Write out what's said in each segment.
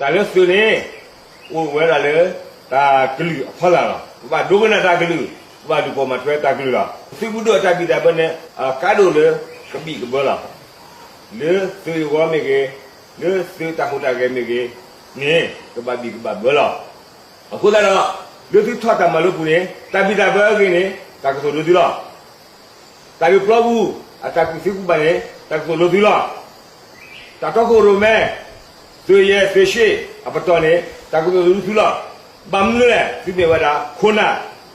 တၢ်လၢသုးန့ၣ် အိၣ်ဝဲဒၣ်လၢ တၢ်ကလုာ်အဖီလာ်လီၤ. ပဘၣ်ဒိကနၣ်တၢ်ကလုာ်, ပဘၣ်လူၤပိာ်မၤထွဲတၢ်ကလုာ်လီၤ. သုးမုၢ်ဒိၣ်အတၢ်ဘံၣ်တၢ်ဘၢန့ၣ် ကါဒိၣ်လၢ ကဘံၣ်ကဘၢလီၤ. လၢသုးအဂီၢ်မ့ၢ်ဂ့ၤ, လၢသုးတၢ်ဟူးတၢ်ဂဲၤမ့ၢ်ဂ့ၤန့ၣ် ကဘၣ်ဘံၣ်ကဘၣ်ဘၢလီၤ. အဃိသတးဒီး လၢသုထီၣ်တၢ်မၤလိပူၤန့ၣ် တၢ်ဘံၣ်တၢ်ဘၢအဂ့ၢ်န့ၣ် တၢ်ကသိၣ်လိသုလီၤ. တၢ်ဒုးပျီပူၤ အတၢ်ကူၣ်သ့ကူၣ်ဘၣ်န့ၣ် တၢ်ကသိၣ်လိသုလီၤ. တၢ်တီခိၣ်ရိၣ်မဲ သုးယဲၢ် သုးၡ့ၣ် အပတီၢ်န့ၣ် တၢ်ကသိၣ်လိသုလီၤ. ဘၣ်မနုၤလဲၣ်, သုမ့ၢ်ဝဲဒၣ်ခိၣ်နၢ်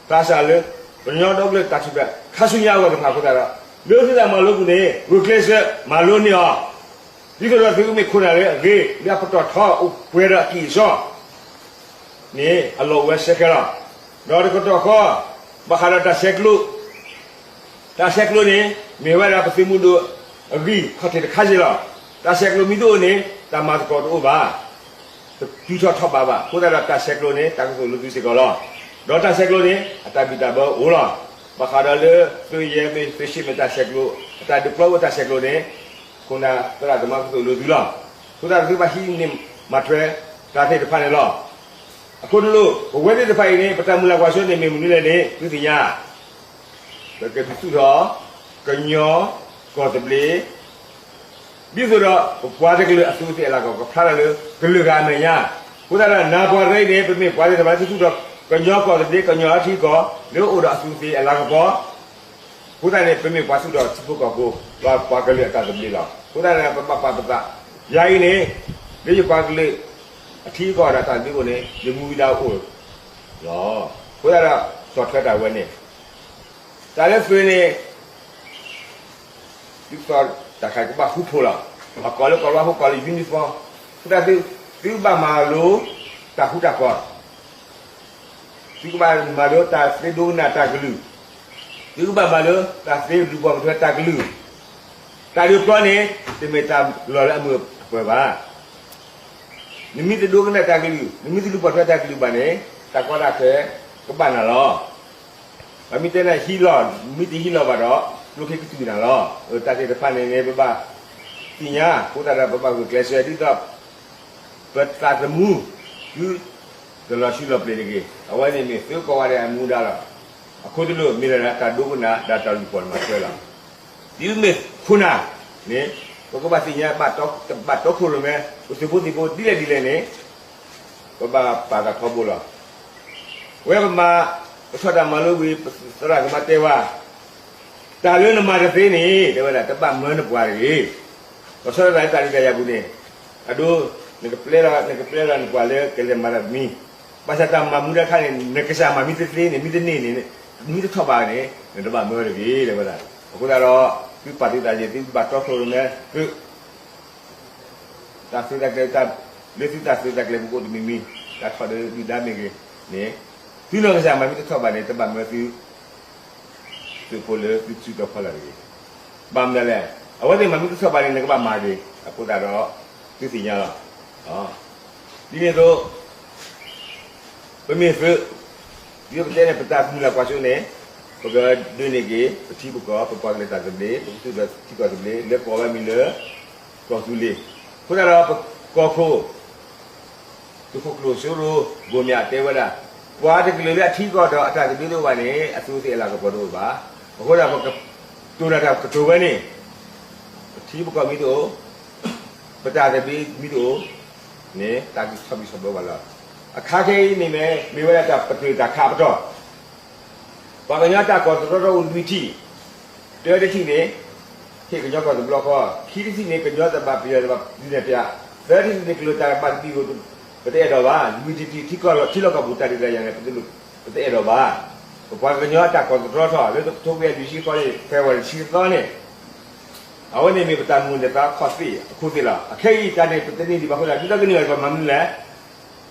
သးစၢ်လၢ ကညီဒီကလုာ်တၢ်ထူၣ်ဖျဲးခါဆူညါအဂီၢ်တဖၣ်အဃိသတးဒီး လၢသုတၢ်မၤလိပူၤန့ၣ် ဂုာ်ကျဲးစၢးမၤလိန့ၢ်အီၤ ဒ်သိးဒီးသုမ့ၢ်ခိၣ်နၢ်လၢအဂ့ၤ လၢအပတီၢ်ထီအိၣ်ပှဲၤဒီးအကံၢ်အစီ န့ၣ် အလီၢ်အိၣ်ဝဲစဲးခဲလီၤ. ဒီးတကတီၢ်ဃီ ဘၣ်ဃးဒီးတၢ်ဆဲးကျိး, တၢ်ဆဲးကျိးန့ၣ် မ့ၢ်ဝဲဒၣ်ပသုးမုၢ်ဒိၣ်အဂံၢ်ခီၣ်ထံးတခါစ့ၢ်လီၤ. တၢ်ဆဲးကျိးမ့ၢ်တအိၣ်န့ၣ် တၢ်မၤသကိးတအိၣ်ဘၣ်. တတုၤထီၣ်ထီၣ်ဘးဘၣ်. အဃိသတးဒီးတၢ်ဆဲးကျိးန့ၣ် တၢ်ကသိၣ်လိသုစ့ၢ်ကီးလီၤ. ဒီးတၢ်ဆဲးကျိးန့ၣ် အတၢ်ဘံၣ်တၢ်ဘၢအိၣ်လီၤ. ဘၣ်ဃးဒီးလၢ သုးယဲၢ်မ့ၢ်သုးၡ့ၣ်မ့ၢ်တၢ်ဆဲးကျိး, အတၢ်ဒုးပျီပူၤတၢ်ဆဲးကျိးန့ၣ် ခိၣ်နၢ်သရၣ်သမါကသိၣ်လိသုလီၤ. အဃိသတးဒီးသုဘၣ်ဟံးန့ၢ်မၤထွဲတၢ်သ့ၣ်တဖၣ်န့ၣ်လီၤ. အဃိတလိၣ် ပဝဲသ့ၣ်တဖၣ်အံၤန့ၣ် ပတၢ်မုၢ်လၢ်ကွၢ်စိန့ၣ်မ့ၢ်မနုၤလဲၣ်န့ၣ် သုသ့ၣ်ညါ ပကဒုးသူၣ်ထီၣ် ကညီကီၢ်သဘျ့ ဒ်သိးဒီး ပပှၤတကလုာ်အသူးအသ့ၣ်အလၤကပီၤ ကဖျါထီၣ်လၢကလုာ်ဂၤအမဲာ်ညါ. အဃိသတးဒီး နၤပှၤတဂၤအံၤန့ၣ် ပမ့ၢ်ပှၤသ့ၣ်တဖၣ်လၢသုသူၣ်ထီၣ် ကညီကီၢ်သဘျ့ ကညီအထံအကီၢ် လၢအအိၣ်ဒီးအသူးအသ့ၣ်အလၤကပီၤ အဃိသတးန့ၣ် ပမ့ၢ်ပှၤသူၣ်ထီၣ်ထံဖိကီၢ်ဖိ ပှၤပှၤကလုာ်အတၢ်သဘျ့လီၤ. အဃိသတးန့ၣ် ပဘၣ်ပာ်ပသး ယၤအံၤန့ၣ် လၢယပှၤကလုာ် အထံအကီၢ်ဒီးတၢ်သဘျ့အအိၣ်န့ၣ် ယမူဝံဒၣ်အိၣ်လီၤ. အဃိသတးဒီး ဆီၣ်ထွဲတၢ်ဝဲန့ၣ် တၢ်လၢသုးန့ၣ် ဒ်သိးတၢ်ခါကဘၣ်ဃူဖိးလီၤ. အကီၢ်လၢကီၢ်လီၤဟိကီၢ်လၢ uniform အဃိသတး သုကဘၣ်မၤလိတၢ်ဃူတၢ်ဖိး, သုကဘၣ်မၤလိတၢ်သ့ဒိကနၣ်တၢ်ကလုၢ်, သုကဘၣ်မၤလိတၢ်သ့လူၤပိာ်မၤထွဲတၢ်ကလုၢ်, တၢ်ဒုးပျီန့ၣ် တမ့ၢ်တၢ်လီၢ်လၢအမုာ်အပၢၤဘၣ်. နမ့ၢ်တဒိကနၣ်တၢ်ကလုၢ်, နမ့ၢ်တလူၤပိာ်ထွဲတၢ်ကလုၢ်ဘၣ်န့ၣ် တၢ်ကီတၢ်ခဲကဘၣ်နၤလီၤ. ပမ့ၢ်တဲနၤဟံးလီၤ, မ့ၢ်တဟံးလီၤဘၣ်ဒီး ကျိချံကတုၤနၤလီၤ. တၢ်သ့ၣ်တဖၣ်န့ၣ်န့ၣ် ပဘၣ်သ့ၣ်ညါ အဃိသတးဒီး ပဘၣ်ဂုာ်ကျဲးစၢးဒ်သိး ပသးသမူ သုတလီၤဆံလီၤပျံၤတဂ့ၤ. အဝဲန့ၣ်မ့ၢ်သုကိးဂၤဒဲးအမူဒါလီၤ. အဃိတလိၣ်မ့ၢ်လၢတၢ်ဒိကနၣ်ဒီးတၢ်လူၤပိာ်မၤထွဲလီၤ. ဒ်မ့ၢ်ခိၣ်နၢ်န့ၣ် ပကဘၣ်သ့ၣ်ညါ ဘၣ်တီခိၣ်ရိၣ်မဲ ပသုးဖိသံၣ်ဖိဒ်လဲၣ်ဒ်လဲၣ်န့ၣ် ပဘၣ်ပာ်သးထီဘိလီၤ. ဝဲပမၤ ပထီၣ်တၢ်မၤလိဝံၤ ပသရၣ်သမါတဲဝဲ တၢ်လၢနမၤတသ့န့ၣ် တဲဝဲဒၣ် တဘၣ်မၢနပှၤတဂ့ၤ. လီၤဆီဒၣ်တၢ်လၢတၢ်ဒုးတၢ်ယၤပူၤန့ၣ် အဒိ နကပျဲလီၤ နကပျဲလီၤနပှၤလၢကလဲၤမၤတၢ်တမံၤ, ဘၣ်ဆၣ်တၢ်မၤမူဒါတခါန့ၣ် နကစၢ်မၤမ့ၢ်တသ့န့ၣ် မ့ၢ်တန့ၢ်န့ၣ် မ့ၢ်တထီၣ်ဘးန့ၣ် နတဘၣ်မၢတဂ့ၤ တဲဝဲဒၣ်. အဃိသတးဒီး သုပာ်သုသးယံၤ သုဘၣ်တီခိၣ်ရိၣ်မဲ သု တၢ်သုးတၢ်ကျဲၤ လၢသုတၢ်သုးတၢ်ကျဲၤပူၤကိးတမံၤမံၤ တၢ်ထီၣ်ဒုးဒုၣ်ဒါမ့ၢ်ဂ့ၤန့ၣ် သုနီၢ်ကစၢ်မၤမ့ၢ်တထီၣ်ဘးန့ၣ် တဘၣ်မၢသု သုးဖိလၢသုစုတီၤဖီလာ်တဂ့ၤ. ဘၣ်မနုၤလဲၣ်, အဝဲသ့ၣ်မၤမ့ၢ်တထီၣ်ဘးန့ၣ် နကဘၣ်မၤတဂ့ၤ. အဃိသတးဒီး သုသ့ၣ်ညါလီၤ. ဒ်န့ၣ်အသိး ပမ့ၢ်သုး ဒ်ပတဲန့ၣ် ပတၢ်မုၢ်လၢ်ကွၢ်စိန့ၣ် ပကဒုးန့ၢ်က့ၤ ပထံပကီၢ် ပပှၤကလုာ်တၢ်သဘျ့ ပကသူၣ်ထီၣ်ထံကီၢ်သဘျ့ လၢကိးဝဲမံၤလၢ ကီၢ်သူလ့ၤ. အဃိသတးဒီး ပကီၢ်ခိၣ် သုးခိၣ်ကျၢၢ်စိရိၤ ဘိၣ်မၠးတဲဝဲဒၣ် ပှၤတကလုာ်လၢအထံကီၢ်ဒီးအတၢ်သဘျ့တအိၣ်ဘၣ်န့ၣ် အသူးသ့ၣ်အလၤကပီၤတအိၣ်ဘၣ်. အဃိသတးဒီး ပကတိၤတၢ်တၢ်ကတိၤဝဲန့ၣ် ပထံပကီၢ်မ့ၢ်တအိၣ် ပတၢ်သဘျ့မ့ၢ်တအိၣ် န့ၣ် တၢ်ကဆီၣ်ဘံၣ်ဆီၣ်ဘၢဘၣ်လီၤ. အခါခဲအံၤန့ၣ်မ့ၢ် မ့ၢ်ဝဲဒၣ်တၢ်ပတုာ်တၢ်ခးအပတီၢ် ပှၤကညီတၢ်ကီၢ်သတြီထီၣ်အိၣ်လွံၢ်ထံၣ်, တၢတထံၣ်န့ၣ် ဟ့ၣ်ကညီကီၢ်တဘျီဃီ, ခံတထံၣ်န့ၣ် ကညီတဘၣ်ပယီၤတဘၣ်ဒုးနဲၣ်ဖျါ, သၢထံၣ်န့ၣ် ကလုာ်တၢ်ဘၣ်တဘံၣ်ဧိၤ ပတအဲၣ်ဒိးဘၣ်, လွံၢ်ထံၣ်ထံၣ် ထံကီၢ်လီၤ ထံလီၢ်ကီၢ်ပူၤတၢ်ဒုးတၢ်ယၤန့ၣ် ပတအဲၣ်ဒိးဘၣ်. ပပှၤကညီတၢ်ကီၢ်သတြီထီၣ် လၢတကထိခွံကယၤလွံၢ်ဆံဃိးန့ၣ် ဖဲဝဲတဆံသီန့ၣ် အဝဲန့ၣ်မ့ၢ်ပတၢ်မုၢ်လၢ်သးခီၣ်သ့ၣ်အခိၣ်သ့ၣ်လီၤ. အခဲအံၤတၢ်န့ၣ် ပတန့ၢ်ဒံးဘၣ်အဃိသတး ဒ်သိးကန့ၢ်ဘၣ်ပမၤမနုၤလဲၣ်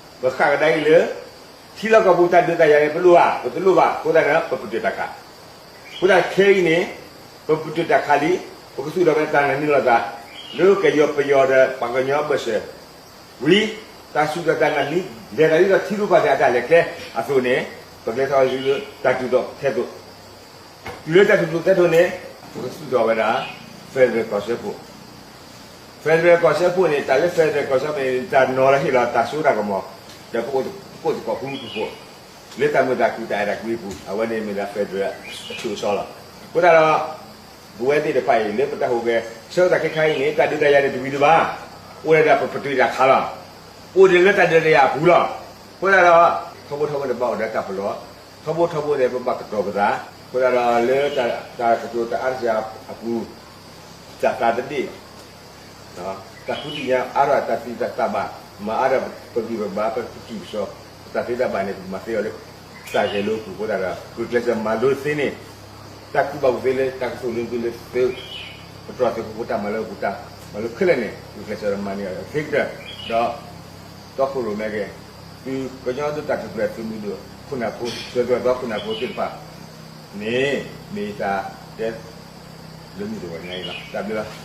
ပဃၣ်ကဒါအံၤလၢ ထံလီၢ်ကီၢ်ပူၤတၢ်ဒုးတၢ်ယၤန့ၣ် ပလိၣ်ဘၣ် ပတလိၣ်ဘၣ် အဃိသတးန့ၣ် ပပတုာ်တၢ်ခး. အဃိသတးခဲအံၤန့ၣ် ပပတုာ်တၢ်ခးလံ, ပကသူၣ်ထီၣ်ဖဲတၢ်နာ်န့ၢ်လိာ်သး လၢကယီၤပယီၤဒီးပှၤကညီအဘၢၣ်စၢၤ ဝံၤ တၢ်စူၢ်တၢ်နာ်န့ၣ် လဲၤတၢ်ဒ်သိးထံရူၢ်ကီၢ်သဲးအတၢ်လဲၤကျဲအသိးန့ၣ် ပကလဲၤထီၣ်ဆူလၢတၢ်တူၢ်သီၣ်ထဲသိး တုၤလၢတၢ်တူၢ်သီၣ်ထဲသိးန့ၣ် ပကသူၣ်ထီၣ်ဝဲဒၣ် federal ကီၢ်စၢဖှိၣ်. federal ကီၢ်စၢဖှိၣ်န့ၣ် တၢ်လၢ federal ကီၢ်စၢဖှိၣ်န့ၣ် တၢ်နီၤလၢဟ့ၣ်လီၤတၢ်စိတၢ်ကမီၤ ဒီးပအိၣ်သကိးဃူပူၤဖိး လၢတၢ်မုာ်တၢ်ခုၣ်တၢ်အဲၣ်တၢ်ကွံအပူၤ အဝဲန့ၣ်မ့ၢ်ဒၣ် federal အဆိအစီလီၤ. အဃိသတးဒီး ပဝဲသ့ၣ်တဖၣ်အံၤ လၢပတၢ်ဟူးဂဲၤ ဆၢကတီၢ်ခဲခါအံၤန့ၣ် တၢ်ဒုးတၢ်ယၤန့ၣ်တဝံၤဒံးဘၣ်, အိၣ်ဒၣ်ဒီးပပတုာ်တၢ်ခါလီၤ. အိၣ်ဒံးလၢတၢ်ဒုးတၢ်ယၤအပူၤလီၤ. အဃိသတးဒီး ထီဘိထီဘိန့ၣ် ဘၣ်အိၣ်ဒီးတၢ်ပလီၢ်, ထီဘိထီဘိန့ၣ် ပဘၣ်ကတီၤပသး, အဃိသတးဒီးလၢတၢ်ကတိၤတၢ်အါတစှၤအပူၤ တၢ်သးတဒ့ၣ် တၢ်ဃုသ့ၣ်ညါအါထီၣ် တၢ်သ့တၢ်ဘၣ်, မၤအါထီၣ်ပဂံၢ်ပဘါ ပကံၢ်ပစီ ပတၢ်သ့တၢ်ဘၣ်န့ၣ် ပမၤသ့အီၤလၢ တၢ်ဂဲၤလိအပူၤအဃိသတးဒီး ဂုာ်ကျဲးစၢးမၤလိသ့န့ၣ် တၢ်ကူၣ်ဘၣ်ကူၣ်သ့လၢတၢ်ကသိၣ်လိသုလၢသု ပတြီသုးဖိတၢ်မၤလိအပူၤ တၢ်မၤလိခဲလၢာ်န့ၣ် ဂုာ်ကျဲးစၢးမၤန့ၢ်အီၤသ့ကတၢၢ်, ဒီး တီခိၣ်ရိၣ်မဲက့ၤ သုကညီဒိၣ်တၢ်ထူၣ်ဖျဲးသုးမုၢ်ဒိၣ်ခိၣ်နၢ်ဖိ သုးသီခိၣ်နၢ်ဖိသ့ၣ်တဖၣ်န့ၣ် မ့ၢ်ယတၢ်တဲ လၢမုၢ်တဂီၤညါအံၤလီၤ. တၢ်ဘျုးလီၤ.